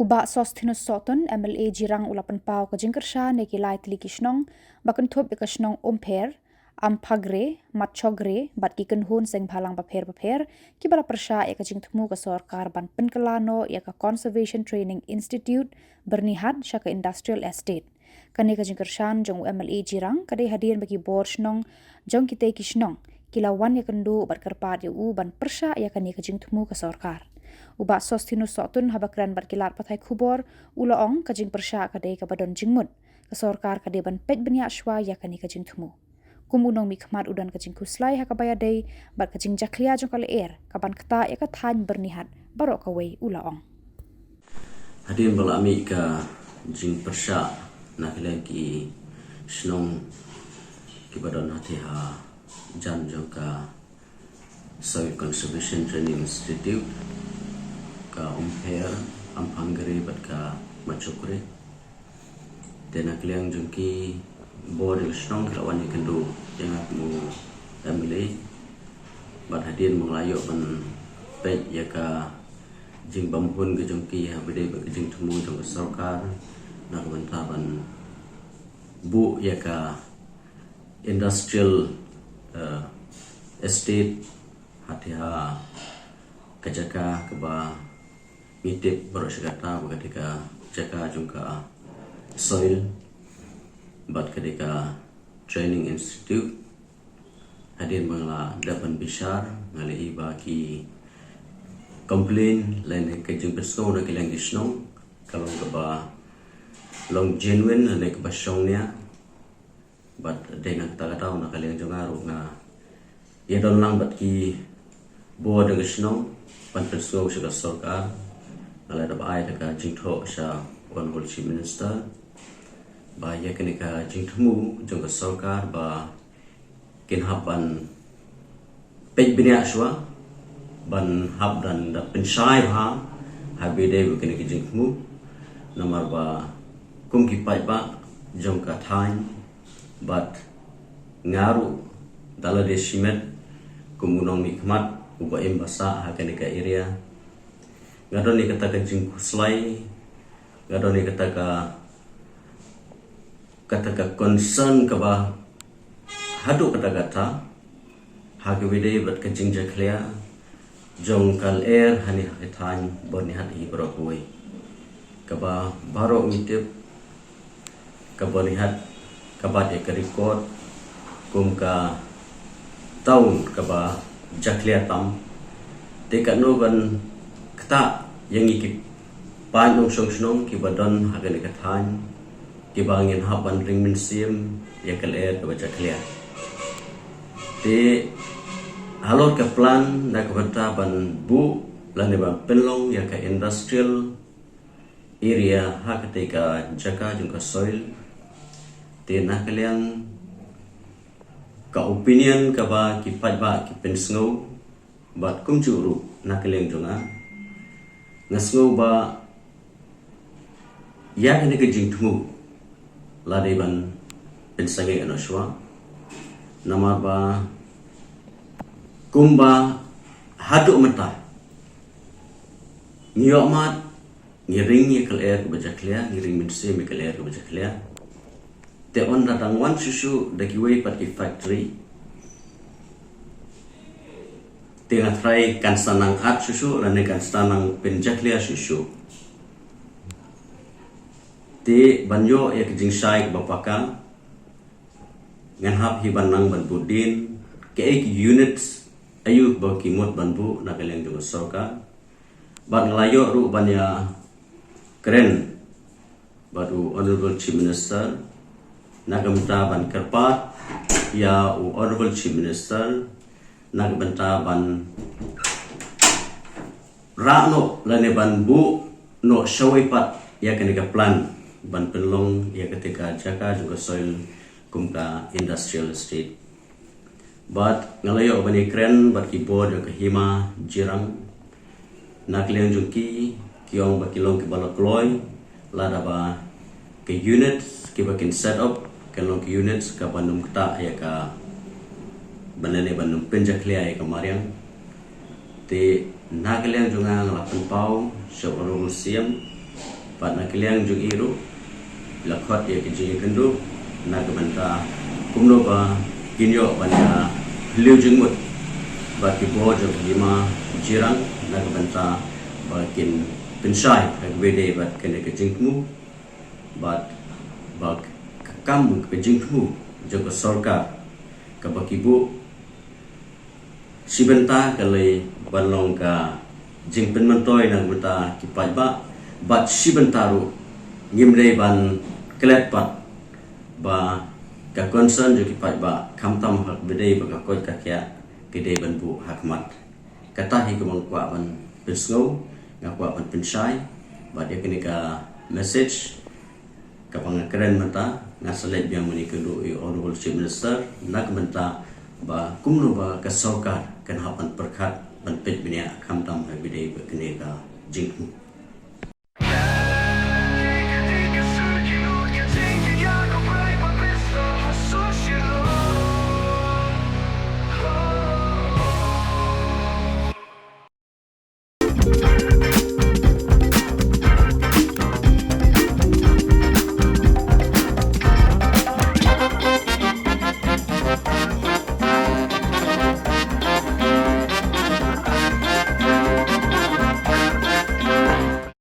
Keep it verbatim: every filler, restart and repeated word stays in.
Bah Sosthenes Sohtun, M L A Jirang, u la pynpaw ka jingkyrshan ïa ki lai tylli ki shnong ba kynthup ïa ka shnong Umpher, Amphagre, Matchogre bad ki kynhun sengbhalang bapher bapher kiba la pyrshah ïa ka jingthmu ka sorkar ban pynkylla noh ïa ka Conservation Training Institute Byrnihat sha ka Industrial Estate. Kane ka jingkyrshan jong u M L A Jirang ka dei hadien ba ki bor shnong jong kitei ki shnong ki la wan ïakynduh bad kyrpad ïa u ban pyrshah ïa kane ka jingthmu ka sorkar. U Bah Sosthenes Sohtun, haba kren bad ki lad pathai khubor, u la ong ka jingpyrshah ka dei kaba don jingmut. Ka sorkar ka dei ban peit bniah shuwa ïa kane ka jingthmu. Kum u nongmihkhmat, u don ka jingkhuslai ha kaba ïadei bad ka jingjakhlia jong ka lyer kaban ktah ïa ka thaiñ Byrnihat baroh kawei, u la ong. Hadien ba la mih ka jingpyrshah na ka liang ki shnong kiba don hathi hajan jong ka Soil Conservation Training Institute, ka Umpher, Amphangre bad ka Matchogre. Te na ka liang jong ki bor jong ka shnong ki la wan ïakynduh ïa nga kum u M L A. Bad hadien ba nga la ïoh ban peit ïa ka jingbymhun ka jong ki ha kaba ïadei bad ka jingthmu jong ka sorkar na ka bynta ban buh ïa ka industrial, eh, estate hathi ha ka jaka kaba ngi tip baroh shi katta ba ka dei ka jaka jong ka soil bad ka dei ka training institute. Hadien ba nga la dep ban bishar, nga la ïohi ba ki complain lane ka jingpynsngew na ka liang ki shnong ka long kaba long genuine lane kaba shongnia. Bad dei na kata ka daw na ka liang jong nga ruh nga ïadon lang bad ki bor jong ka shnong ban pynsngew sha ka sorkar. Nga la dep ai da ka jingthoh sha Honorable Chief Minister ba ïa kane ka jingthmu jong ka sorkar ba kin hap ban peit bniah shuwa, ban hap ban da pynshai bha ha kaba ïadei bad kane ka jingthmu. Namar ba kum ki paidbah jong ka thaiñ bad nga ruh da lade shimet kum u nongmihkhmat uba im ba sah ha kane ka area, nga don ïa kata ka jingkhuslai, nga don ïa kata ka kata ka concern kaba haduh katta katta ha kaba ïadei bad ka jingjakhlia jong ka lyer hangne ha ka thaiñ Byrnihat hi baroh kawei. Kaba baroh ngi tip ka Byrnihat ka bat ïa ka record kum ka town kaba jakhlia tam. Te katno ban ktah ïa ngi ki paid nongshong shnong kiba don ha kane ka thaiñ kiba ngin hap ban ring mynsiem ïa ka lyer kaba jakhlia. Te halor ka plan na ka bynta ban buh lane ban pynlong ïa ka industrial area ha katei ka jaka jong ka soil, te na ka liang ka opinion kaba ki paidbah ki pynsngew bad kumjuh ruh na ka liang jong nga, nga sngew ba ïa kane ka jingthmu la dei ban pynsangeh noh shuwa. Namar ba kumba haduh mynta ngi ïohmad, ngi ring ïa ka lyer kaba jakhlia, ngi ring mynsiem ïa ka lyer kaba jakhlia. Te ynda dang wan shuh shuh da kiwei pat ki factory, te nga tharai kan sa nang at shuh shuh lane kan sa nang pynjakhlia shuh shuh. Te ban ïoh ïa ka jingshai kaba paka, ngan hap hi ban nang ban bud dien kaei ki units, aïu ba ki mut ban buh na ka liang jong ka sorkar. Bad nga la ïoh ruh ban ïakren bad u Honorable Chief Minister na ka bynta ban kyrpad ïa u Honorable Chief Minister na ka bynta ban rah noh lane ban buh noh shawei pat ïa kane ka plan ban pynlong ïa katei ka jaka jong ka soil kum ka industrial estate. Bad nga la ïoh ban ïakren bad ki bor jong ka Hima Jirang, na ka liang jong ki, ki ong ba ki long kiba la kloi lada ba ka units kiba kin set up kan long ki units kaban ym ktah ïa ka, ban lane ban ym pynjakhlia ïa ka mariang. Te na ka liang jong nga, nga la pynpaw sha u Honorable C M Bad na ka liang jong i ruh la khot ïa ka jingïakynduh na ka bynta kumno ba kin ïoh ban ïa hliw jingmut bad ki bor jong ka hima jirang na ka bynta ba kin pynshai ha kaba ïadei bad kane ka jingthmu bad ba ka kam ka jingthmu jong ka sorkar kaba ki buh shi bynta ka lei ban long ka jingpynmyntoi na ka bynta ki paidbah bad shi bynta ruh ngim dei ban klet pat ba ka concern jong ki paidbah khamtam ha kaba ïadei bad ka koit ka khiah ki dei ban buh ha khmat. Kata hi kaba nga kwah ban pynsngew, nga kwah ban pynshai bad ïa kane ka message kaba nga kren mynta nga sa leit biang ban ïakynduh ïa u Honourable Chief Minister na ka bynta ba kumno ba ka sorkar kan hap ban pyrkhat ban peit bniah khamtam ha kaba ïadei bad kane ka jingthmu.